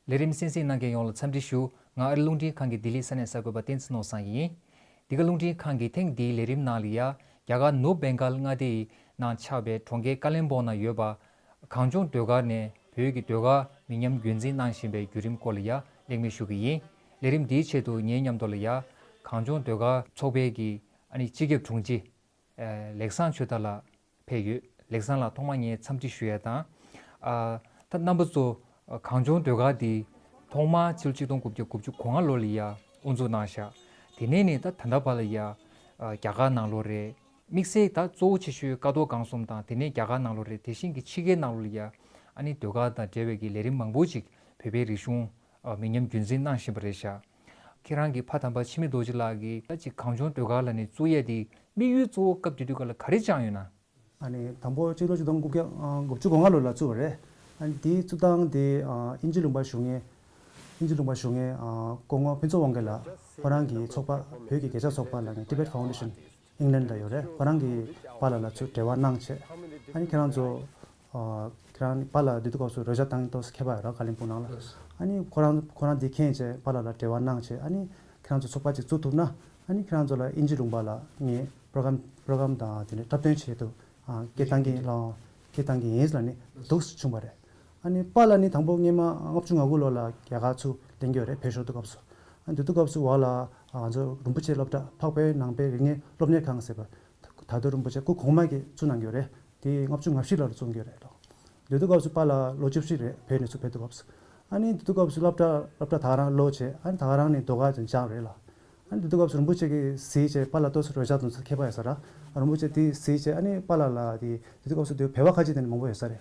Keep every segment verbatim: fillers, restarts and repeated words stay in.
ལས་རིམ་གསན་གཟིགས་གནང་མཁན་ཡོངས་ལ་འཚམས་འདྲི་ཞུ། ང་ཨ་རི་རླུང་འཕྲིན་ཁང་གི་ལྡི་ལི་ས་གནས་གསར་འགོད་པ་བསྟན་འཛིན་ནོར་བཟང་ཡིན། འདི་ག་རླུང་འཕྲིན་ཁང་གིས་ཐེངས་འདིའི་ལས་རིམ་ནང་ལ་ཡ། རྒྱ་གར་ནུབ་བེང་གཱལ་མངའ་སྡེའི་ནང་ཆགས་པའི་གྲོང་ཁྱེར་ཀ་ལིམ་པོང་ན་ཡོད་པ། གངས་ལྗོངས་ཟློས་གར་ནས་བོད་ཀྱི་ཟློས་གར་མི་ཉམས་རྒྱུན་འཛིན་གནང་བཞིན་པའི་བརྒྱུད་རིམ་སྐོར་ལ་ཡ་གླེང་མོལ་ཞུ་གི་ཡིན། ལས་རིམ་འདིའི་ཆེད་དུ་ངའི་མཉམ་དུ་ལ་ཡ། གངས་ལྗོངས་ཟློས་གར་ཚོགས་པའི་གི་ཨ་ནི་སྤྱི་ཁྱབ་དྲུང་ཆེ། ལེགས་བཟང་ཆོས་དར་ལགས་ཕེབས་ཡོད། ལེགས་བཟང་ལགས་ཐོག་མར་ངས་འཚམས་འདྲི་ཞུ་ཡ་དང་། ཨ། ད་རྣམ་པ་ཚོ་གངས་ལྗོངས་ཟློས་གར་འདི་ཐོག་མར་ཕྱི་ལོ་ཆིག་སྟོང་དགུ་བརྒྱ་དགུ་བཅུ་གོ་ལྔ་ལོ་ལ་ཡ་དབུ་འཛུགས་གནང་ཤག་དེ་ནས་ནི་ད་ད་ལྟ་བར་ལ་ཡ། ཨ། རྒྱ་གར་ནང་ལོགས་རེད། དམིགས་བསལ་ད་གཙོ་བོ་ཆེ་ཤོས་ཀ་རྡོར་སྒང་གསུམ་དང་དེ་ནས་རྒྱ་གར་ནང་ལོགས་རེད། དེ་བཞིན་གྱི་ཕྱི་རྒྱལ་ནང་ལོགས་ལ་ཡ་ཨ་ནི་ཟློས་གར་དང་འབྲེལ་བའི་གི་ལས་རིམ་མང་པོ་ཅིག་བོད་པའི་རིག་གཞུང་མི་ཉམས་རྒྱུན་འཛིན་གནང་བཞིན་པ་རེད་ཤག་ཁྱེད་རང་གི་ཕ་དམ་པ་འཆི་མེད་རྡོ་རྗེ་ལགས་ཀྱིས་ད་ཅིག་གངས་ལྗོངས་ཟློས་གར་ལ་ནི་བཙུགས་ཡས་དེ་དམིགས་ཡུལ་གཙོ་བོ་སྐབས་དེ་དུས་སྐབས་ལ་ག་རེ་བཅངས་ཡོད་ན། ཨ་ནི་དང་པོ་སྤྱི་ལོ་ཆིག་སྟོང་དགུ་བརྒྱ་དགུ་བཅུ་གོ་ལྔ་ལོ་ལ་བཙུགས་པ་རེད། ཨ་ནི་དེའི་བཙུགས་སྟངས་དེ་དབྱིན་ཇི་ལུང་པ་བཞུགས་མཁན། དབྱིན་ཇི་ལུང་པ་བཞུགས་མཁན་སྐུ་ངོ་ཕུན་ཚོགས་དབང་རྒྱལ་ལགས་ཁོ་རང་གི་ཚོགས་པ་བོད་ཀྱི་རྒྱལ་ཁབ་ཚོགས་པ་ལ་ནི་Tibet Foundation England ལ་ཡོད་རེད། ཁོ་རང་གི་པཱ་ལགས་ལ་ཚུར་འབྲེལ་བ་གནང་བྱས། ཨ་ནི་ཁྱེད་རང་ཚོ། ཨ། ཁྱེད་རང་པཱ་ལགས་འདི་དུས་སྐབས་སུ་རོལ་ཆ་བཏང་ཏོག་ཙམ་མཁས་པ་ཡོད་ར་ཀ་ལིམ་པོང་ནང་ལ། ཨ་ནི་ཁོ་རང་ཁོ་རང་འདི་མཁྱེན་བྱས་པཱ་ལགས་ལ་འབྲེལ་བ་གནང་བྱས། ཨ་ནི་ཁྱེད་རང་ཚོ་ཚོགས་པ་ཅིག་བཙུགས་ཐུབ་ན་ཨ་ནི་ཁྱེད་རང་ཚོ་ལ་དབྱིན་ཇི་ལུང་པ་ལ་ངས་པྲོ་གྷ་རམ་པྲོ་གྷ་རམ་དང་དེ་ནས་འཁྲབ་སྟོན་ཆེད་དུ་ཨ་སྐད་བཏང་གི་ལ་སྐད་བཏང་གི་ཡིན་ལབ་ནས་འདུག་སེ་བྱུང་བ་རེད། ཨ་ནི་པཱ་ལགས་ནི་དང་པོ་སྔོན་མ་ལྔ་བཅུ་ང་དགུ་ལོ་ལ་རྒྱ་གར་ཚུར་སླེབས་ཀྱི་ཡོད་རེད། བོད་ཤོར་དུས་སྐབས་སུ། ཨ་ནི་དེ་དུས་སྐབས་སུ་བར་ལ་ང་ཚོ་རིན་པོ་ཆེ་སློབ་གྲྭ་འཕགས་པའི་ནང་པའི་རིག་གནས་སློབ་གཉེར་ཁང་ཟེར་བ། དར་རྡོ་རིན་པོ་ཆེ་སྐུ་གོང་མ་གིས་བཙུགས་གནང་གི་ཡོད་རེད། དེ་ལྔ་བཅུ་ང་བཞི་ལོ་ལ་བཙུགས་ཀྱི་ཡོད་རེད་ལོ། དེ་དུས་སྐབས་སུ་པཱ་ལགས་ལོ་བཅུ་བཞི་རེད། བོད་ནས་ཚུར་ཕེབས་དུས་སྐབས་སུ། ཨ་ནི་དེ་དུས་སྐབས་སུ་སློབ་གྲྭ་སློབ་གྲྭ་ད་ག་རང་ལོག་བྱས། ཨ་ནི་ད་ག་རང་ནས་ཟློས་གར་དེ་སྦྱངས་རེད་ལ། ཨ་ནི་དེ་དུས་སྐབས་སུ་རིན་པོ་ཆེ་གིས་གཟིགས་བྱས། པཱ་ལགས་ཏོག་ཙམ་རོལ་ཆ་དང་ཚོ་མཁས་པ་ཡོད་ས་ར། རིན་པོ་ཆེ་དེ་གཟིགས་བྱས། ཨ་ནི་པཱ་ལགས་ལ་དེ་དེ་དུས་སྐབས་སུ་དེ་བོད་པ་ཁ་ཆེ་དེ་འདྲ་མང་པོ་ཡོད་ས་རེད།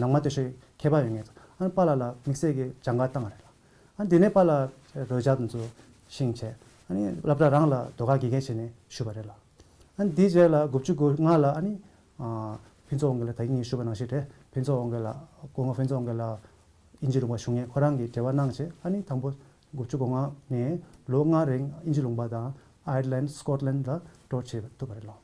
ནང་མ་སྟོད་གཞས་མཁས་པ་ཡོད་མཁན་ཚོ། ཨ་ནི་པཱ་ལགས་ལ་དམིགས་བསལ་གྱི་སྦྱང་བརྡར་བཏང་བ་རེད་ལ། ཨ་ནི་དེ་ནས་པཱ་ལགས་རོལ་ཆ་དེ་ཚོ་ཤེས་བྱས། ཨ་ནི་སློབ་གྲྭ་རང་ལ་ཟློས་གར་དགེ་རྒན་བྱས་ནས་བཞུགས་པ་རེད་ལ། ཨ་ནི་དེའི་རྗེས་ལ་དགུ་བཅུ་གོ་ལྔ་ལ་ཨ་ནི་ཨ་ཕུན་ཚོགས་དབང་རྒྱལ་ལགས། ད་གིན་ངས་ཞུས་པ་ནང་བཞིན་རེད། ཕུན་ཚོགས་དབང་རྒྱལ་ལགས། སྐུ་ངོ་ཕུན་ཚོགས་དབང་རྒྱལ་ལགས་དབྱིན་ཇི་ལུང་པ་བཞུགས་མཁན་ཁོ་རང་གིས་འབྲེལ་བ་གནང་བྱས། ཨ་ནི་དང་པོ་དགུ་བཅུ་གོ་ལྔ་ནས་ལོ་ལྔ་རིང་དབྱིན་ཇི་ལུང་པ་དང་ཨའི་ལན། སི་ཀོཊ་ལན་ལ་ཊུར་བྱེད་ཐུབ་པ་རེད་ལོ།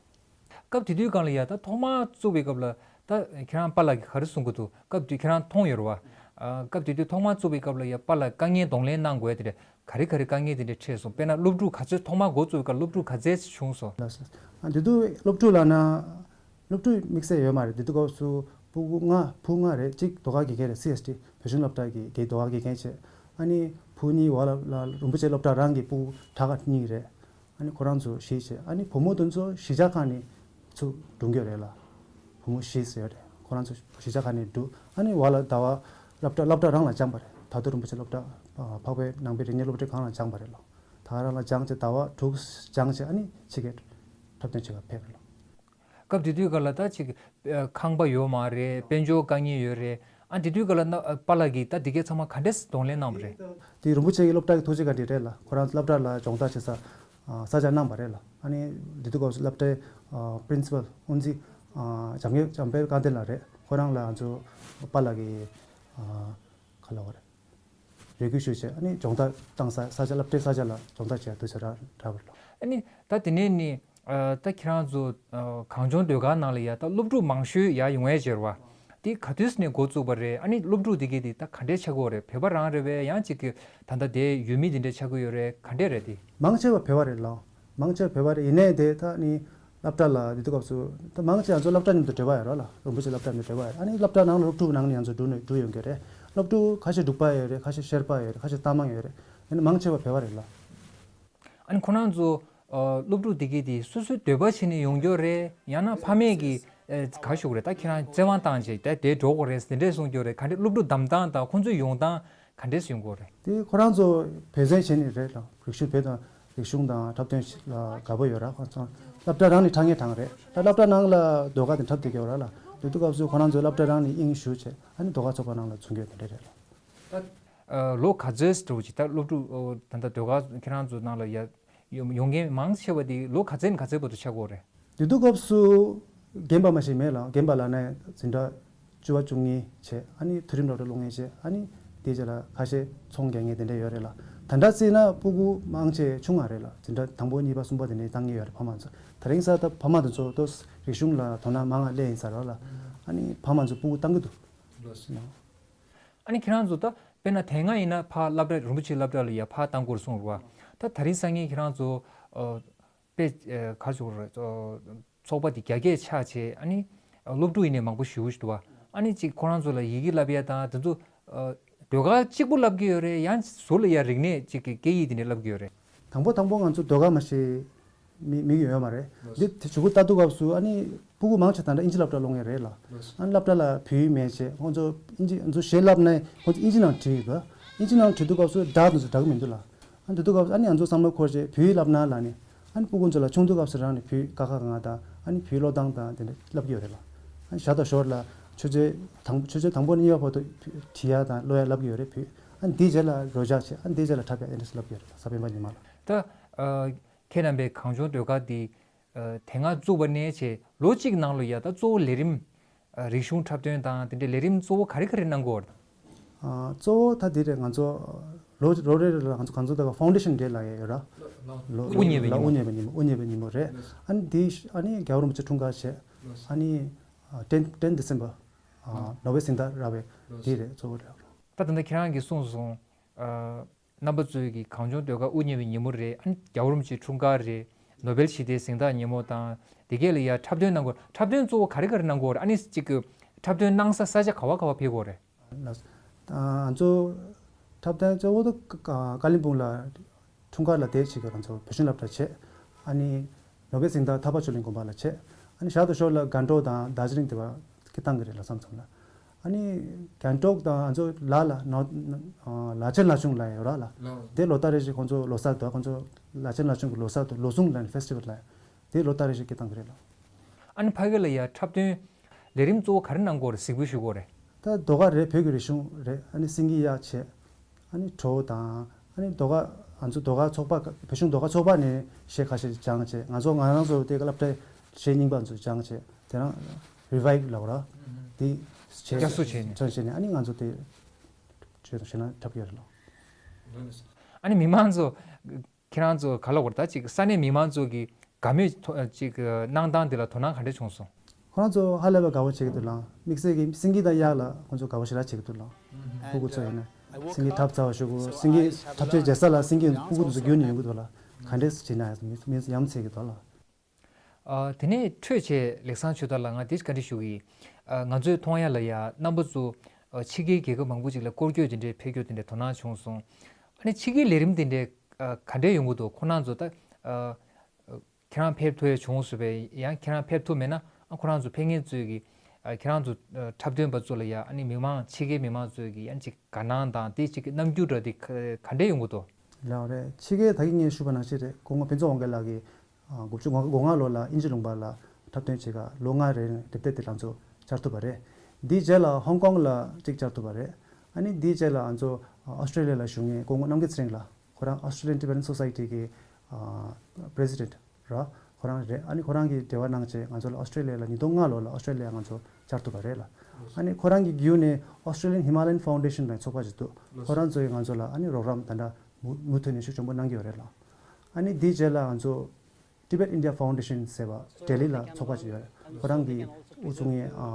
སྐབས་དེ་དུས་སྒང་ལ་ཡ་ད་ཐོག་མར་བཙུགས་པའི་སྐབས་ལ་ད་ཁྱེད་རང་པཱ་ལགས་ཀྱིས་ག་རེ་གསུང་གི་འདུག་སྐབས་དེ་ཁྱེད་རང་མཐོང་ཡོད་རེད་བ། ཨ། སྐབས་དེ་དུས་ཐོག་མར་བཙུགས་པའི་སྐབས་ལ་ཡ་པཱ་ལགས་དཀའ་ངལ་གདོང་ལེན་གནང་དགོས་ཡ་དེ་འདྲ་ག་རེ་ག་རེ་དཀའ་ངལ་དེ་འདྲ་འཕྲད་སོང་། དཔེར་ན་སློབ་ཕྲུག་ག་ཚོད། ཐོག་མར་འགོ་བཙུགས་པའི་སྐབས་སློབ་ཕྲུག་ག་ཚོད་བྱུང་སོང་། ལགས་སོ། ཨ། དེ་དུས་སློབ་ཕྲུག་ལབ་ན་སློབ་ཕྲུག་དམིགས་བསལ་ཡོད་མ་རེད། དེ་དུས་སྐབས་སུ་ཕྲུ་གུ་ལྔ། བུ་ལྔ་རེད། གཅིག་ཟློས་གར་དགེ་རྒན་རེད། སི་ཨེས་ཊི་བོད་གཞུང་སློབ་གྲྭ་གི་དགེ། ཟློས་གར་དགེ་རྒན་བྱས། ཨ་ནི་བུ་གཉིས་བར་ལ་ལ་རིན་པོ་ཆེ་སློབ་གྲྭ་རང་གི་ཕྲུ་གུ་དྲག་ག་གཉིས་རེད། ཨ་ནི་ཁོ་རང་ཚོ་བཞི་བྱས། ཨ་ནི་བུ་མོ་དེ་ཚོ་གཞིས་ཆགས་ཁག་ནས་ཚུར་འགྲོ་གི་ཡོད་རེད་ལ། བུ་མོ་བཞི་ཟེར་ཡོད་རེད། ཁོ་རང་ཚོ་གཞིས་ཆགས་ཁག་ནས་འགྲོ། ཨ་ནི་བར་ལ་ཟླ་བ་སློབ་གྲྭ་སློབ་གྲྭ་རང་ལ་སྦྱངས་པ་རེད། དར་རྡོ་རིན་པོ་ཆེ་སློབ་གྲྭ། ཨ། འཕགས་པའི་ནང་པའི་རིག་གནས་སློབ་གྲྭ་ཁང་ལ་སྦྱངས་པ་རེད་ལོ། ད་ག་རང་ལ་སྦྱངས་བྱས་ཟླ་བ་དྲུག་སྦྱངས་བྱས། ཨ་ནི་ཕྱི་རྒྱལ་འཁྲབ་སྟོན་བྱེད་ག་ཕེབས་རེད་ལོ། སྐབས་དེ་དུས་སྐབས་ལ་ད་ཅིག་ཨ། ཁང་པ་ཡོད་མ་རེད། དཔལ་འབྱོར་དཀའ་ངལ་ཡོད་རེད། ཨ། དེ་དུས་སྐབས་ལ་ན་པཱ་ལགས་ཀྱིས་ད་འདི་གའི་ཚང་མ་ག་འདྲས་གདོང་ལེན་གནང་བ་རེད། དེ་རིན་པོ་ཆེ་གི་སློབ་གྲྭ་གི་ཐུགས་རྗེ་བཀའ་དྲིན་རེད་ལ། ཁོ་རང་སློབ་གྲྭ་ལ་སྦྱོང་བརྡར་བྱེད་ས་ཨ་ས་ཆ་གནང་བ་རེད་ལ། ཨ་ནི་དེ་དུས་སྐབས་སུ་སློབ་གྲྭའི་ཨ་པི་རིན་སི་པལ་དབུ་འཛིན་ཨ་འཇམ་དབྱངས། འཇམ་དཔལ་དགའ་ལྡན་ལགས་རེད། ཁོ་རང་ལ་ང་ཚོ་པཱ་ལགས་ཀྱིས་ཨ་ག་ལབ་དགོས་རེད། རེ་སྐུལ་ཞུས་བྱས། ཨ་ནི་སྦྱོང་བརྡར་བཏང་ས་ས་ཆ། སློབ་གྲྭའི་ས་ཆ་ལ་སྦྱོང་བརྡར་བྱེད་ཡ་དུས་ཚོད་རག་རག་པ་རེད་ལ། ཨ་ནི་ད་དེ་ནས་ནི་ཨ་ད་ཁྱེད་རང་ཚོ་ཨ་གངས་ལྗོངས་ཟློས་གར་ནང་ལ་ཡ་ད་སློབ་ཕྲུག་མང་ཤོས་ཡར་ཡོང་ཡས་བྱས་རེད་བ། དེ་ག་དུས་ནས་འགོ་བཙུགས་པ་རེད། ཨ་ནི་སློབ་ཕྲུག་དེ་གས་དེ་ད་ག་འདྲས་ཆགས་ཀྱི་ཡོད་རེད། བོད་པ་རང་རེད་པས། ཡང་ཅིག་གི་ད་ལྟ་དེ་ཡུལ་མི་དེ་འདྲས་ཆགས་ཀྱི་ཡོད་རེད། ག་འདྲས་རེད་དེ། མང་ཆེ་བ་བོད་པ་རེད་ལ། མང་ཆེ་བ་བོད་པ་རེད། ཡིན་ནའི་དེ་ད་ནི་སློབ་གྲྭ་ལ་དེ་དུས་སྐབས་སུ་ད་མང་ཆེ་ང་ཚོ་སློབ་གྲྭ་མཉམ་དུ་འབྲེལ་བ་ཡོད་རེད་ལ། རིན་པོ་ཆེ་སློབ་གྲྭ་མཉམ་དུ་འབྲེལ་བ་ཡོད། ཨ་ནི་སློབ་གྲྭ་ནང་ལ་སློབ་ཕྲུག་ནང་ནས་ང་ཚོ་འགྲོ་ནས་འགྲོ་ཡོང་གི་རེད། སློབ་ཕྲུག་ཁ་ཤས་འབྲུག་པ་ཡོད་རེད། ཁ་ཤས་ཤར་པ་ཡོད་རེད། ཁ་ཤས་རྟ་མང་ཡོད་རེད། ཡིན་ནའི་མང་ཆེ་བ་བོད་པ་རེད་ལ། ཨ་ནི་ཁོ་རང་ཚོ་ཨ་སློབ་ཕྲུག་དེ་གས་དེ་སོ་སོའི་འདོད་པ་བྱས་ནས་ཡོང་རྒྱུ་རེད། ཡང་ན་ཕ་མས་ཀྱིས་ཨ་ག་ཞུ་དགོས་རེད། ད་ཁྱེད་རང་བཙན་དབང་བཏང་བྱས་ད་དེ་འགྲོ་དགོས་རེད་དེ་འདྲས་གསུང་རྒྱུ་རེད། ག་འདྲས་སློབ་ཕྲུག་བདམས་སྟངས་དང་ཁོང་ཚོའི་ཡོང་སྟངས་ག་འདྲས་ཡོང་གི་ཡོད་རེད། དེ་ཁོ་རང་ཚོ་འབད་བརྩོན་བྱས་ནས་རེད་ལ། རིག་གཞུང་བོད་དང་རིག་གཞུང་དང་འཁྲབ་སྟོན་ལ་དགའ་པོ་ཡོད་ར། ཁོང་ཚོ་སློབ་གྲྭ་རང་ནས་དྲང་ངེས་དྲང་རེད། ད་སློབ་གྲྭ་ནང་ལ་ཟློས་གར་དེ་འཁྲབ་བསྡད་ཀྱི་ཡོད་ར་ལ། དེ་དུས་སྐབས་སུ་ཁོ་རང་ཚོ་སློབ་གྲྭ་རང་ནས་དབྱིངས་ཞུགས་བྱས། ཨ་ནི་ཟློས་གར་ཚོགས་པ་ནང་ལ་ཚུད་ཡོད་དེ་འདྲས་རེད་ལ། ད་ཨ་ལོ་ག་ཚོད་འགྲོ་གི་ད་སློབ་ཕྲུག་ཨོ་ད་ལྟ་ཟློས་གར་ཁྱེད་རང་ཚོ་ནང་ལ་ཡ་ཡོང་མཁན་མང་ཆེ་བ་དེ་ལོ་ག་ཚོད་ནས་ག་ཚོད་བར་དུ་ཆགས་ཀྱི་ཡོད་རེད། དེ་དུས་སྐབས་སུ་རྒན་པ་མ་ཞིག་མེད་ལ། རྒན་པ་ལབ་ན་འཛིན་གྲྭ་བཅུ་པ་བཅུ་གཉིས་བྱས། ཨ་ནི་མཐོ་རིམ་སློབ་གྲྭ་སློབ་མཁན་བྱས། ཨ་ནི་དེའི་རྗེས་ལ་ཁ་ཤས་ཚོང་རྒྱག་མཁན་དེ་འདྲ་ཡོད་རེད་ལ། ད་ལྟ་བརྩིས་ན་སྤུ་གུ་མང་ཆེ་ཆུང་བ་རེད་ལ། འཛིན་གྲྭ་དང་པོ་གཉིས་པ་གསུམ་པ་དེ་འདྲ་བཏང་གི་ཡོད་རེད། ཕ་མ་ཚོ་ད་རིང་སང་ད་ཕ་མ་དེ་ཚོ་ཏོག་རིག་གཞུང་ལ་དོ་སྣང་མང་བ་སླེབས་ཡིན་ས་རེད་ལ། ཨ་ནི་ཕ་མ་ཚོ་སྤུ་གུ་བཏང་གི་འདུག་ཨ་ནི་ཁྱེད་རང་ཚོ་ད་ དཔེར་ན་དེ་སྔ་ཡིན་ན་ཕར་སློབ་གྲྭ་རིན་པོ་ཆེའི་སློབ་གྲྭ་ལ་ཡ་ཕར་བཏང་དགོས་གསུངས་རེད་བ། ད་དེ་རིང་སང་ཉིན་ཁྱེད་རང་ཚོ་ཨ་དཔེ་ཨ་ག་རེ་ཟེར་དགོས་རེད། ཨ་ཚོགས་པ་འདི་རྒྱ་སྐྱེད་ཆགས་བྱས། ཨ་ནི་སློབ་ཕྲུག་ཡིན་ནའི་མང་པོ་ཞེ་པོ་ཞིག་འདུག་བ། ཨ་ནི་ཅིག་ཁོ་རང་ཚོ་ལ་ཡི་གེ་བསླབ་ཡ་དང་དེ་ཚོ་ཨ་ཟློས་གར་གཅིག་པུ་བསླབ་ཀྱི་ཡོད་རེད། ཡང་ཟུར་ལ་ཡ་རིག་གནས་ཅིག་གི་སྐད་ཡིག་དེ་འདྲ་བསླབ་ཀྱི་ཡོད་རེད། དང་པོ་དང་པོ་ང་ཚོ་ཟློས་གར་མ་ཤེས་མི་མི་ཡོད་མ་རེད། ལགས། འདི་དེ་གཞུག་གུ་ལྟ་དུས་སྐབས་སུ་ཨ་ནི་སྤུ་གུ་མང་ཆེ་ད་ལྟ་ཨིན་ཇི་སློབ་གྲྭ་སློབ་མཁན་རེད་ལ། ལགས། ཨ་ནི་སློབ་གྲྭ་ལ་བོད་ཡིག་མེད་བྱས་ཁོང་ཚོ་ཨིན་ཇི་ང་ཚོ་གཞས་བསླབ་ནས་ཁོང་ཚོ་ཨིན་ཇི་ནང་བྲིས་ཡོད་པ། ཨིན་ཇི་ནང་བྲིས་དུས་སྐབས་སུ་སྒྲ་དེ་ཚོ་འདྲ་གི་མི་འདུག་ལ། ཨ་ནི་དེ་དུས་སྐབས་སུ་ཨ་ནི་ང་ཚོ་བསམ་བློ་འཁོར་བྱས་བོད་ཡིག་བསླབ་ན་ལབ་ནས། ཨ་ནི་སྤུ་གུ་ཚོ་ལ་ཆུང་དུས་སྐབས་སུ་རང་ནས་བོད་ཀ་ཁ་ག་ང་དང་ཨ་ནི་བོད་ཀློག་སྟངས་དང་དེ་འདྲ་བསླབ་ཀྱི་ཡོད་རེད་ལ། ཨ་ནི་ཞར་དང་ཞོར་ལ་ཆུ་ཚོད་དང་ཆུ་ཚོད་དང་པོ་ནས་གཉིས་པ་བར་དུ་བྲིས་ཡ་དང་ཀློག་ཡ་བསླབ་ཀྱི་ཡོད་རེད་བོད། ཨ་ནི་དེའི་རྗེས་ལ་རོལ་ཆ་བྱས། ཨ་ནི་དེའི་རྗེས་ལ་འཁྲབ་ཡ་དེ་འདྲ་བསླབ་ཀྱི་ཡོད་རེད་ལ། གཟའ་སྤེན་པ་ཉི་མ་ལ། ད་ཨ་ཁྱེད་རྣམ་པའི་གངས་ལྗོངས་ཟློས་གར་འདི་ཨ་དེ་སྔ་བཙུགས་པ་ནས་བྱས་ལོ་གཅིག་ནང་ལ་ཡ་ད་གཙོ་བོ་ལས་རིམ་ཨ་རིག་གཞུང་འཁྲབ་སྟོན་དང་དེ་འདྲའི་ལས་རིམ་གཙོ་བོ་ག་རེ་ག་རེ་གནང་གི་ཡོད་རེད། ཨ་གཙོ་བོ་ད་འདི་རེད། ང་ཚོ་ལོ་ལོ་རེ་རེ་ལ་ང་ཚོ་གང་ཚོ་ད་ཀ་ཕའུན་ཌེ་ཤན་ཌེ་ལབ་ཡ་ཡོད་ར། ལོ་དབུ་བརྙེས་པའི་ལོ་ཉིན་མོ། དབུ་བརྙེས་པའི་ཉིན་མོ། དབུ་བརྙེས་པའི་ཉིན་མོ་རེད། ཨ་ནི་འདི་ཨ་ནི་རྒྱལ་བ་རིན་པོ་ཆེ་འཁྲུངས་སྐར་བྱས། ཨ་ནི་ཨ་ཊེན་ཊེན་ཌི་སེམ་བར་ཨ་ནོ་བེལ་གཟེངས་རྟགས་རག་པའི་འདི་རེད། གཙོ་བོ་རེད། ད་ད་ལྟ་ཁྱེད་རང་གིས་གསུངས་སོང་། ཨ་རྣམ་པ་ཚོས་ཀྱི་གངས་ལྗོངས་ཟློས་གར་དབུ་བརྙེས་པའི་ཉིན་མོ་རེད། ཨ་ནི་རྒྱལ་བ་རིན་པོ་ཆེའི་འཁྲུངས་སྐར་རེད། ནོ་བེལ་ཞི་བདེའི་གཟེངས་རྟགས་ཉིན་མོ་དང་དེ་གས་ལ་ཡ་འཁྲབ་སྟོན་གནང་དགོས། འཁྲབ་སྟོན་གཙོ་བོ་ག་རེ་ག་རེ་གནང་དགོས་རེད། ཨ་ནི་གཅིག་གི་འཁྲབ་སྟོན་གནང་ས་ས་ཆ་ག་བ་ག་བ་ཕེབས་དགོས་རེད། ལགས། ཨ་ང་ཚོ་འཁྲབ་སྟོན་གཙོ་བོ་དུ་ཀ་ཀ་ཀ་ལིམ་པོང་ལ་འཁྲུངས་སྐར་ལ་དེ་བྱེད་ཀྱི། ང་ཚོ་བོད་གཞུང་སློབ་གྲྭ་བྱས། ཨ་ནི་ནོ་བེལ་གཟེངས་རྟགས་ཐར་པ་ཆོས་གླིང་དགོན་པ་ལ་བྱས། ཨ་ནི་ཞར་དང་ཞོར་ལ་སྒང་ཏོག་དང་རྡོ་རྗེ་གླིང་དེ་བ་སྐད་བཏང་གི་རེད་ལ། མཚམས་མཚམས་ལ། ཨ་ནི་སྒང་ཏོག་དང་ང་ཚོ་ལ་ལ་ནོ་ལ་ཆེན་ལ་ཆུང་ལ་ཡོད་ར་ལ། ལགས། དེ་ལོ་ལྟར་རེ་བཞིན་ཁོང་ཚོ་ལོ་གསར་དུ་ཁོང་ཚོ་ལ་ཆེན་ལ་ཆུང་གི་ལོ་གསར་དུ་ལོ་གསུམ་ལ་ནི་ཕེ་སི་ཊི་བལ་ལ་དེ་ལོ་ལྟར་རེ་བཞིན་སྐད་བཏང་གི་རེད་ལ། ཨ་ནི་ཕ་གི་ལ་ཡ་འཁྲབ་སྟོན་ལས་རིམ་གཙོ་བོ་ག་རེ་གནང་དགོས་རེད། གཟིགས་འབུལ་ཞུ་དགོས་རེད། ད་ཟློས་གར་རེད། བོད་ཀྱི་རིག་གཞུང་རེད། ཨ་ནི་སེང་གེ་གཡག་བྱས། ཨ་ནི་བྲོ་དང་ཨ་ནི་ཟློས་གར་ང་ཚོ་ཟློས་གར་ཚོགས་པ་བོད་གཞུང་ཟློས་གར་ཚོགས་པ་ནས་གཞས་ཁ་ཤས་སྦྱངས་བྱས། ང་ཚོ་ང་རང་ཚོ་དེ་ག་སློབ་གྲྭའི་གཞས་རྙིང་པ་ཚོ་སྦྱངས་བྱས། དེ་རང་རི་བའི་ཝལ་ལབ་ར་དེ་བྱས། བསྐྱར་གསོ་བྱས་ནས། བྱས་ནས་ཨ་ནི་ང་ཚོ་དེ་བྱས་ནས་བྱས་ན་འཁྲབ་ཀྱི་ཡོད་རེད་ལ། ཨ་ནི་མི་མང་ཚོ་ཁྱེད་རང་ཚོ་ག་ལ་བར་ད་ཅིག་ས་གནས་མི་མང་ཚོ་གི་དགའ་མོས་ཐོ་ཅིག་གནང་སྟངས་དེ་ལ་དོ་སྣང་ག་འདྲ་བྱུང་སོང་། ཁོ་རང་ཚོ་ཧ་ལས་པ་དགའ་བོ་བྱེད་ཀྱི་འདུག་ལ། དམིགས་བསལ་གྱི་སེང་གེ་དང་གཡག་ལ་ཁོ་ཚོ་དགའ་བོ་ཞེ་དྲག་བྱེད་ཀྱི་འདུག་ལ། ཕྲུ་གུ་ཚོ་ཡིན་ན་སེང་གེ་འཁྲབ་ཚར་བ་ཞུ་གི། སེང་གེ་འཁྲབ་ཆས་བྱེད་ས་ལ་སེང་གེ་ཕྲུ་གུ་དེ་ཚོ་རྒྱུགས་ནས་ཡོང་གི་འདུག་ལ། ག་འདྲས་བྱེད་ན་མི་ཚོ་ཡ་མཚན་གྱི་འདུག་ལ། ཨ་དེ་ནས་འཕྲོས་བྱས་ལེགས་བཟང་ཆོས་དར་ལགས། ང་དེ་ག་འདྲ་ཞུ་གི་ཡིན། ཨ་ང་ཚོའི་མཐོང་ཡ་ལ་ཡ་རྣམ་པ་ཚོ་ཨ་ཕྱི་རྒྱལ་རྒྱལ་ཁབ་མང་པོ་ཅིག་ལ་སྐོར་སྐྱོད་དེ་འདྲའི་ཕེབས་རྒྱུ་དེ་འདྲའི་དོ་སྣང་བྱུང་སོང་། ཨ་ནི་ཕྱི་རྒྱལ་ལས་རིམ་དེ་འདྲའི་ཨ་ག་འདྲས་ཡོང་གི་འདུག་ཁོང་རྣམ་ཚོ་ད་ཨ་ཁྱེད་རང་ཕེབས་ཐུབ་ཡ་བྱུང་སོང་པས། ཡང་ཁྱེད་རང་ཕེབས་ཐུབ་མེད་ན་ཨ་ཁོ་རང་ཚོ་ཕེབས་མཁན་ཚོས་ཀྱི་ཨ་ཁྱེད་རང་ཚོ་ཨ་འཁྲབ་སྟོན་པ་ཚོ་ལ་ཡ་ཨ་ནི་མི་མང་ཕྱི་རྒྱལ་མི་མང་ཚོས་ཀྱི་ཡང་ཅིག་དགའ་སྣང་དང་དེ་ཅིག་གི་རྣམ་འགྱུར་འདྲ་དེ་ག་ག་འདྲས་ཡོང་གི་འདུག་ལགས་རེད། ཕྱི་རྒྱལ་ད་གིན་ངས་ཞུས་པ་ནང་བཞིན་རེད། སྐུ་ངོ་ཕུན་ཚོགས་དབང་རྒྱལ་ལགས་ཀྱིས་ཨ་དགུ་བཅུ་གོ་ལྔ་ལོ་ལ་དབྱིན་ཇི་ལུང་པ་ལ་འཁྲབ་སྟོན་བྱེད་ག་ལོ་ལྔ་རིང་དེབ་ཐེར་དེ་ལ་ང་ཚོ་བཅར་ཐུབ་པ་རེད། དེའི་རྗེས་ལ་ཧོང་ཀོང་ལ་གཅིག་བཅར་ཐུབ་པ་རེད། ཨ་ནི་དེའི་རྗེས་ལ་ང་ཚོ་ཨ་ཨོ་སི་ཀྲི་ལི་ཡ་ལ་བཞུགས་མཁན་སྐུ་ངོ་རྣམ་རྒྱལ་ཚེ་རིང་ལགས། ཁོ་རང་Australian Tibetan Society གི་ཨ་President ར་ཁོ་རང་རེད། ཨ་ནི་ཁོ་རང་གིས་འབྲེལ་བ་གནང་བྱས་ང་ཚོ་ལ་ཨོ་སི་ཀྲི་ལི་ཡ་ལ་ཉིས་སྟོང་ལྔ་ལོ་ལ་ཨོ་སི་ཀྲི་ལི་ཡ་ང་ཚོ་བཅར་ཐུབ་པ་རེད་ལ། ཨ་ནི་ཁོ་རང་གི་བརྒྱུད་ནས་Australian Himalayan Foundation ལ་ཚོགས་པ་ཅིག་འདུག་ཁོ་རང་ཚོ་ཡིས་ང་ཚོ་ལ་ཨ་ནི་རོགས་རམ་ད་ལྟ་མུ་མུ་མཐུད་ནས་ཤུགས་ཆེན་པོ་གནང་གི་ཡོད་རེད་ལ། ཨ་ནི་དེའི་རྗེས་ལ་ང་ཚོ་Tibet India Foundation ཟེར་བ་ལྡི་ལི་ལ་ཚོགས་པ་ཅིག་ཡོད་རེད། ཁོ་རང་གིས་དབུ་བཙུགས་མཁན་ཨ་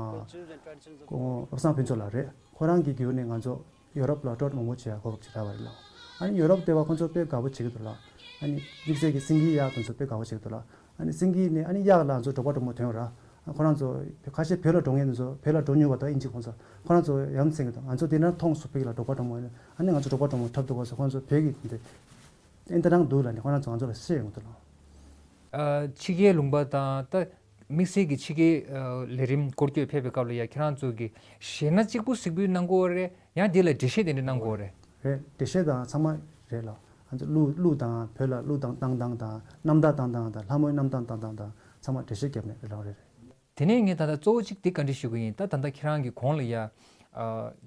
སྐུ་ངོ་བློ་བཟང་ཕུན་ཚོགས་ལགས་རེད། ཁོ་རང་གི་བརྒྱུད་ནས་ང་ཚོ་ཡོ་རོབ་ལ་ཊུར་མང་པོ་བྱེད་ཡ་གོ་སྐབས་ཅིག་རག་པ་རེད་ལ། ཨ་ནི་ཡོ་རོབ་དེ་བ་ཁོ་ཚོ་དཔེ་དགའ་པོ་བྱེད་ཀྱི་འདུག་ལ། ཨ་ནི་དམིགས་བསལ་གྱི་སེང་གེ་གཡག་དེ་ཚོ་དཔེ་དགའ་པོ་བྱེད་ཀྱི་འདུག་ལ། ཨ་ནི་སེང་གེ་ནས་ཨ་ནི་གཡག་ལ་ང་ཚོ་འབྲོག་པ་འབྲོག་མོ་ཐོན་ཡོད་ར། ཁོ་རང་ཚོ་ཁ་ཤས་བོད་ལ་འགྲོ་མཁན་དེ་ཚོ་བོད་ལ་འགྲོ་མྱོང་བ་དང་ཨིན་ཇི་ཁོང་ཚོ་ཁོ་རང་ཚོ་ཡ་མཚན་གྱི་འདུག་ང་ཚོ་འདི་ན་མཐོང་སོང་། ཕ་གི་ལ་འབྲོག་པ་འབྲོག་མོ་ཡོད་ན་ཨ་ནི་ང་ཚོ་འབྲོག་པ་འབྲོག་མོ་འཁྲབ་འདུག་ག་སོ་ཁོ་རང་ཚོ་བོད་ཀྱི་འདི་ཨེ་འདི་རང་འདུག་ལ་ནི་ཁོ་རང་ཚོ་ང་ཚོ་ལ་བཤད་ཡོང་གི་འདུག་ལ། ཨ་ཕྱི་རྒྱལ་ལུང་པ་དང་ད་དམིགས་བསལ་གྱི་ཕྱི་རྒྱལ་ཨ་ལས་རིམ་སྐོར་སྐྱོད་ཕེབས་པའི་སྐབས་ལ་ཡ་ཁྱེད་རང་ཚོ་གི་གཞས་སྣ་གཅིག་པུ་གཟིགས་འབུལ་གནང་དགོས་རེད། ཡང་དེ་ལ་འགྲེལ་བཤད་དེ་འདྲ་གནང་དགོས་རེད། རེད། འགྲེལ་བཤད་དང་ཚང་མ་རེད་ལ། ང་ཚོ་གླུ་གླུ་དང་བོད་ལ་གླུ་དང་བཏང་སྟངས་དང་རྣམ་ཐར་བཏང་སྟངས་དང་ལྷ་མོའི་རྣམ་ཐར་བཏང་སྟངས་དང་ཚང་མ་འགྲེལ་བཤད་བརྒྱབ་ནས་རེད་ལ། རེད་རེད། དེ་ནས་ངས་ད་ལྟ་གཙོ་བོ་གཅིག་འདི་བཀའ་འདྲི་ཞུ་གི་ཡིན། ད་ད་ལྟ་ཁྱེད་རང་གི་གོང་ལ་ཡ་ཨ་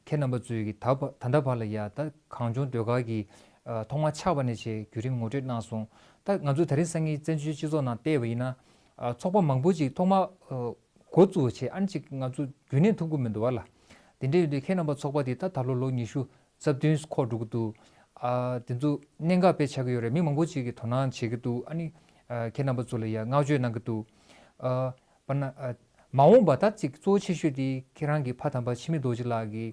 ཁྱེད་རྣམ་པ་ཚོས་ཀྱི་ད་བ་ད་ལྟ་བར་ལ་ཡ་ད་གངས་ལྗོངས་ཟློས་གར་གྱི་ཨ་ཐོག་མ་ཆགས་པ་ནས་བྱས་བརྒྱུད་རིམ་ངོ་སྤྲོད་གནང་སོང་། ད་ང་ཚོ་དེ་རིང་སང་ཉིན་བཙན་བྱོལ་སྤྱི་ཚོགས་ནང་བལྟས་པ་ཡིན་ན་ཨ་ཚོགས་པ་མང་པོ་ཅིག་ཐོག་མ་ཨ་འགོ་བཙུགས་བྱས་ཨ་ནི་ཅིག་ང་ཚོ་རྒྱུན་གནས་ཐུབ་ཀྱི་མི་འདུག་བ་ལ། དེ་འདྲ་ཡིན་དུས་ཁྱེད་རྣམ་པ་ཚོགས་པ་འདི་ད་ད་ལོ་ལོ་ཉི་ཤུ་རྩ་བདུན་འཁོར་འགྲོ་གི་འདུག་ཨ་དེ་ཚོ་གནད་འགག་དཔེ་ཆགས་ཀྱི་ཡོད་རེད། མི་མང་པོ་ཅིག་གིས་དོ་སྣང་བྱེད་ཀྱི་འདུག་ཨ་ནི་ཨ་ཁྱེད་རྣམ་པ་ཚོ་ལ་ཡ་བསྔགས་བརྗོད་གནང་གི་འདུག་ཨ་པ་ན་ཨ་མ་འོངས་པ་ད་ཅིག་གཙོ་ཆེ་ཤོས་དེ་ཁྱེད་རང་གི་ཕ་དམ་པ་འཆི་མེད་རྡོ་རྗེ་ལགས་ཀྱི་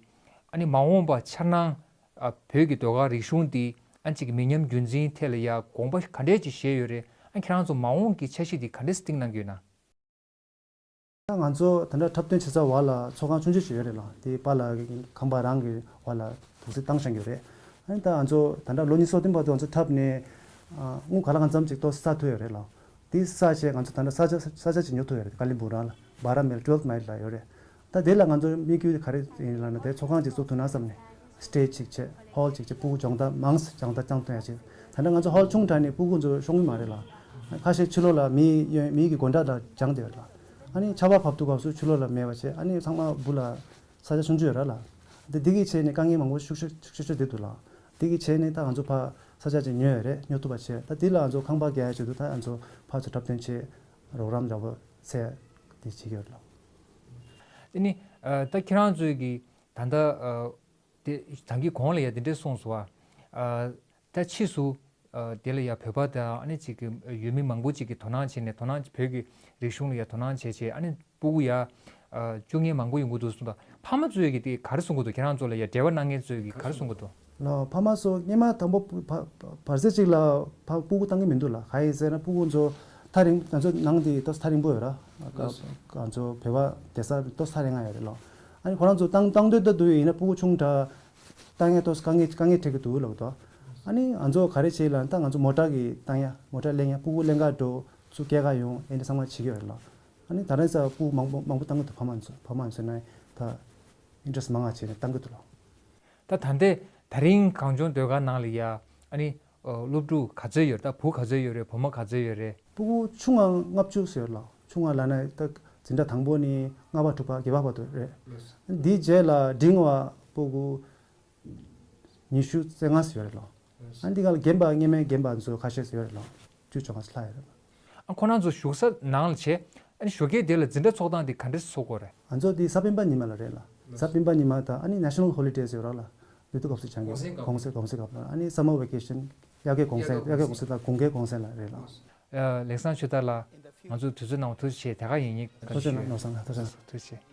ཨ་ནི་མ་འོངས་པ་འཆར་སྣང་ ཨ་བོད་ཀྱི་ཟློས་གར་རིག་གཞུང་འདི་ཨ་ཅིག་མི་ཉམས་རྒྱུན་འཛིན་ཐད་ལ་ཡ་དགོངས་པ་ག་འདྲས་ཅིག་བཞེས་ཡོད་རེད། ཨ་ཁྱེད་རང་ཚོ་མ་འོངས་ཀྱི་འཆར་གཞི་འདི་ག་འདྲས་སེ་བཏིང་གནང་གི་ཡོད་ན། ད་ང་ཚོ་ད་ལྟ་འཁྲབ་སྟོན་བྱེད་ས་བར་ལ་ཚོགས་ཁང་ཆུང་ཆུང་ཞིག་ཡོད་རེད་ལ། དེ་པཱ་ལགས་ཁང་པ་རང་གི་བར་ལ་དུག་སེལ་བཏང་བཞག་ཡོད་རེད། ཨ་ནི་ད་ང་ཚོ་ད་ལྟ་ལོ་གཉིས་གསོལ་སྟོན་བར་དུ་ང་ཚོ་འཁྲབ་ནས་ཨ་དངུལ་ག་ལ་གང་འཚམ་ཅིག་ཏོག་ཙམ་བསགས་ཐུབ་ཡོད་རེད་ལ། དེ་བསགས་བྱས་ང་ཚོ་ད་ལྟ་ས་ཆ་ས་ཆ་ཅིག་ཉོ་ཐུབ་ཡོད་རེད། ཀ་ལིམ་པུང་རང་ལ་བྷ་ར་མེལ་ཊུ་ཝེལ་མའིལ་ལ་ཡོད་རེད། ད་དེ་ལ་ང་ཚོའི་དམིགས་ཡུལ་དེ་ག་རེ་ཡིན་ལབ་ན། དེ་ཚོགས་ཁང་ཅིག་བཙུགས་ཐུབ་ན་བསམ་ནས། སི་ཊེཇ་ཅིག་བྱས། ཧོལ་ཅིག་བྱས། སྤུ་གུ་སྦྱོང་བརྡར་མང་ཙམ་སྦྱང་བརྡར་བཏང་ཐུབ་ཡ་ཅིག་ད་ལྟ་ང་ཚོ་ཧོལ་ཆུང་དྲགས་ནས་སྤུ་གུ་ཚོ་ཤོང་གི་མ་རེད་ལ། ཁ་ཤས་ཕྱི་ལོགས་ལ་མི་གཡོན་མི་གི་སྒོ་འགྲམ་ལ་སྦྱང་བསྡད་ཡོད་ལ། ཨ་ནི་ཆར་པ་བབས་དུས་སྐབས་སུ་ཕྱི་ལོགས་ལ་མེད་པ་བྱས། ཨ་ནི་ཚང་མ་སྦུག་ལ་ས་ཆ་ཆུང་ཆུང་ཡོད་ར་ལ། དེ་འདི་གི་ཆེད་ནས་དཀའ་ངལ་མང་པོ་ཤུགས་ཤུགས་ཤུགས་ཤུགས་ཤུགས་འདི་འདུག་ལ། འདི་གི་ཆེད་ནས་ད་ང་ཚོ་ཕར་ས་ཆ་ཅིག་ཉོས་ཡོད་རེད། ཉོ་ཐུབ་པ་བྱས། ད་འདི་ལ་ང་ཚོ་ཁང་པ་རྒྱག་ཡ་བྱེད་དུས་ད་ང་ཚོ་ཕར་ཚུར་འཁྲབ་སྟོན་བྱས། རོགས་རམ་འདྲ་པོ་བྱས་དེ་བྱེད་ཀྱི་ཡོད་ལ། དེ་ནི་ཨ་ད་ཁྱེད་རང་ཚོའི་གི་ད་ལྟ་ཨ་དེ་ད་གིན་གོང་ལ་ཡ་དེ་འདྲས་གསུངས་སོང་བ། ཨ་ད་ཕྱིས་སུ་ཨ་དེ་ལ་ཡ་བོད་པ་དང་ཨ་ནི་ཅིག་གི་ཡུལ་མི་མང་པོ་ཅིག་གིས་དོ་སྣང་བྱས་ནས། དོ་སྣང་བོད་ཀྱི་རིག་གཞུང་ལ་ཡ་དོ་སྣང་བྱས་བྱས། ཨ་ནི་སྤུ་གུ་ཡ་ཨ་བཅུ་ངན་མང་པོ་ཡོང་གི་འདུག་གསུངས་དང་། ཕ་མ་ཚོས་ཀྱིས་དེ་ག་རེ་གསུང་གི་འདུག་ཁྱེད་རང་ཚོ་ལ་ཡ་འབྲེལ་བ་གནང་མཁན་ཚོས་ཀྱིས་ག་རེ་གསུང་གི་འདུག་ལ། ཕ་མ་ཚོ་སྔོན་མ་དང་པོ་བར་བར་ཚད་ཅིག་ལ་ཕ་སྤུ་གུ་བཏང་གི་མི་འདུག་ལ། གང་ཡིན་ཟེར་ན་སྤུ་གུ་ཚོ་ཐག་རིང་། ང་ཚོ་ནང་དེ་ཏོག་ཙམ་ཐག་རིང་པོ་ཡོད་ར། ང་ཚོ་བོད་པ་སྡོད་ས་ཏོག་ཙམ་ཐག་རིང་ང་ཡོད་རེད་ལ། ཨ་ནི་ཁོ་རང་ཚོ་བཏང་བཏང་འདོད་ད་འདུག་ཡིན་ན་སྤུ་གུ་ཆུང་དྲགས། བཏང་ཡ་ཏོག་ཙམ་དཀའ་ངལ་དཀའ་ངལ་འཕྲད་ཀྱི་འདུག་ལབ་འདུག་ཨ་ནི་ང་ཚོ་ག་རེ་བྱེད་ལབ་ན། ད་ང་ཚོ་མོ་ཊ་གི་བཏང་ཡ། མོ་ཊ་ལེན་ཡ། སྤུ་གུ་ལེན་ག་འགྲོ། ཚུར་སྐྱེལ་ག་ཡོང་། ཨེ་འདྲ་ཚང་མ་བྱེད་ཀྱི་ཡོད་རེད་ལ། ཨ་ནི་ད་རེས་ས་སྤུ་གུ་མང་པོ་མང་པོ་བཏང་གི་འདུག་ཕ་མ་ཚོ། ཕ་མ་ཚོ་ནས་ད་ཨིན་ཊི་རེ་སི་མང་ང་བྱས་ནས་བཏང་གི་འདུག་ལ། ད་ད་ལྟའི་ད་རིང་གངས་ལྗོངས་ཟློས་གར་ནང་ལ་ཡ་ཨ་ནི་ཨ་སློབ་ཕྲུག་ག་ཚོད་ཡོད་རེད། ད་བུ་ག་ཚོད་ཡོད་རེད། བུ་མོ་ག་ཚོད་ཡོད་རེད། སྤུ་གུ་ཆུང་ང་ལྔ་བཅུ་ཙམ་ཡོད་ལ། ཆུང་ང་ལབ་ན་ད་འཛིན་གྲྭ་དང་པོ་ནས་ལྔ་པ་དྲུག་པ་བརྒྱད་པ་བར་དུ་རེད། འདིའི་རྗེས་ལ་འབྲིང་བ་སྤུ་གུ་ཉི་ཤུ་རྩ་ལྔ་ཙམ་ཡོད་རེད་ལ། ཨ་འདི་ག་ལ་རྒན་པ། སྔོན་མའི་རྒན་པ་ཚོ་ཁ་ཤས་ཡོད་རེད་ལ། བཅུ་བཅོ་ལྔ་ཙམ་ལྷག་ཡོད་རེད། ཨ་ཁོ་རང་ཚོ་བཞུགས་ས་ནང་ལ་བྱས། ཨ་ནི་ཞོགས་ཀས་དེ་ལ་འཛིན་གྲྭ་ཚོགས་སྟངས་དེ་ག་འདྲས་ཚོགས་དགོས་རེད། ང་ཚོ་དེ་གཟའ་སྤེན་པ་ཉི་མ་ལ་རེད་ལ། གཟའ་སྤེན་པ་ཉི་མ་དང་། ཨ་ནི་ནེ་ཤ་ནལ་ཧོ་ལི་ཌེ་ཡོད་ར་ལ། དེ་དུས་སྐབས་སུ་སྦྱང་གི། གུང་སེང་སྐབས། གུང་སེང་སྐབས་ལ། ཨ་ནི་སམ་མར་ཝེ་ཀེ་ཤན། དབྱར་ཁའི་གུང་སེང་། དབྱར་ཁའི་གུང་སེང་དང་དགུན་ཁའི་གུང་སེང་ལ་རེད་ལ། ཨ་ལེགས་བཟང་ཆོས་དར་ལགས། ང་ཚོ་དུས་ཚོད་གནང་བ་ཐུགས་རྗེ་ཆེ། དེ་ག་ཡིན་ཉིན་ཐུགས་རྗེ་གནང་། ལེགས་བཟང་ལགས། ཐུགས་རྗེ་གནང་། ཐུགས་རྗེ་ཆེ།